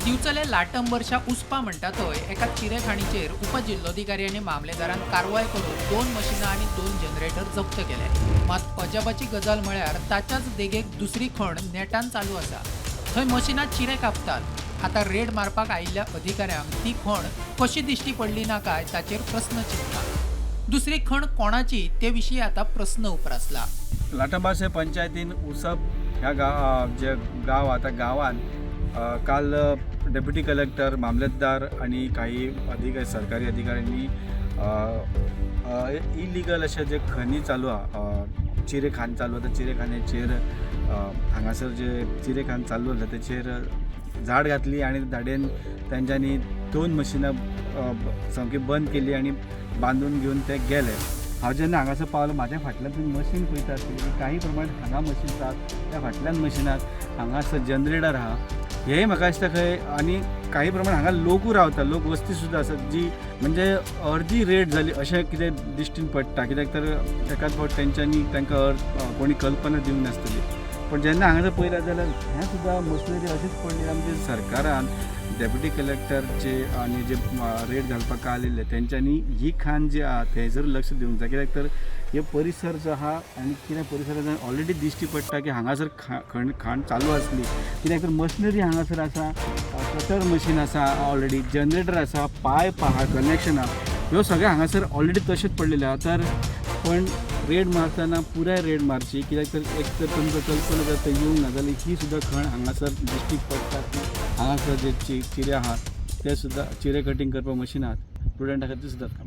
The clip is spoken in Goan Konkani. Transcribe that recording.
दिवचले लाटंबरच्या उस्पा म्हणटा थंय एका चिरेखाणीचेर उपजिल्लोधिकारी आनी मामलेदारान कारवाय करून 2 मशिनां आनी 2 जनरेटर जप्त केले. मात अजापाची गजाल म्हळ्यार ताच्याच देगेक दुसरी खण नेटान चालू आसा. थंय मशिनां चिरे कापतात. आतां रेड मारपाक आयिल्ल्या अधिकाऱ्यांक ती खण कशी दिश्टी पडली ना काय ताचेर प्रस्न चिंतता. दुसरी खण कोणाची ते विशीं आतां प्रस्न उप्रासला. लाटंबार्से पंचायतीन उसप ह्या गांव जे गांव आहा त्या गांवान काल डेप्युटी कलेक्टर, मामलेतदार आणि काही अधिकारी, सरकारी अधिकाऱ्यांनी इलिगल अशें जे खणी चालू आहा, चिरे खाण चालू आहा, त्या चिरे खाणीचेर हांगासर जे चिरे खाण चालू आसले तेचेर झाड घातली आनी धाडेन तेंच्यांनी 2 मशिनां सामकी बंद केली आनी बांदून घेवन ते गेले. हांव जेन्ना हांगासर पावलो, म्हाज्या फाटल्यान तुमी मशीन पळयता आसतली की काही प्रमाणात हांगा मशीन आसात, त्या फाटल्यान मशीन आहात, हांगासर जनरेटर आहा. हेय म्हाका दिसता खंय आनी काही प्रमाणात हांगा लोकूय रावता, लोक वस्ती सुद्दां आसात जी म्हणजे अर्दी रेट जाली अशें कितें दिश्टीन पडटा. कित्याक तर एकाच फावट तेंच्यांनी तांकां कोणी कल्पना दिवंक नासतली. पण जेन्ना हांगासर पळयलें जाल्यार हें सुद्दां मशिनरी अशीच पडली. आमचे सरकारान डेप्युटी कलेक्टरचे आनी जे रेट घालपाक आयिल्ले तेंच्यांनी ही खाण जी आहा थंयसर लक्ष दिवंक जाय. कित्याक तर हे परिसर जो आहा आनी कितें परिसरांत ऑलरेडी दिश्टी पडटा की हांगासर खाण चालू आसली. कित्याक तर मशिनरी हांगासर आसा, कटर मशीन आसा, ऑलरेडी जनरेटर आसा, पायप आहा, कनेक्शन आहा, ह्यो सगळें हांगासर ऑलरेडी तशेंच पडलेलें आहा. तर पण रेड मारतना पुराय रेड मारची. कित्याक तर एक तर तुमकां कल्पना जर थंय येवंक ना जाल्यार ही सुद्दां खण हांगासर दिश्टीक पडटा की हांगासर जे चिरे आहात ते सुद्दां चिरे कटींग करपाक मशीन आहात, स्टुडंटा खातीर सुद्दां.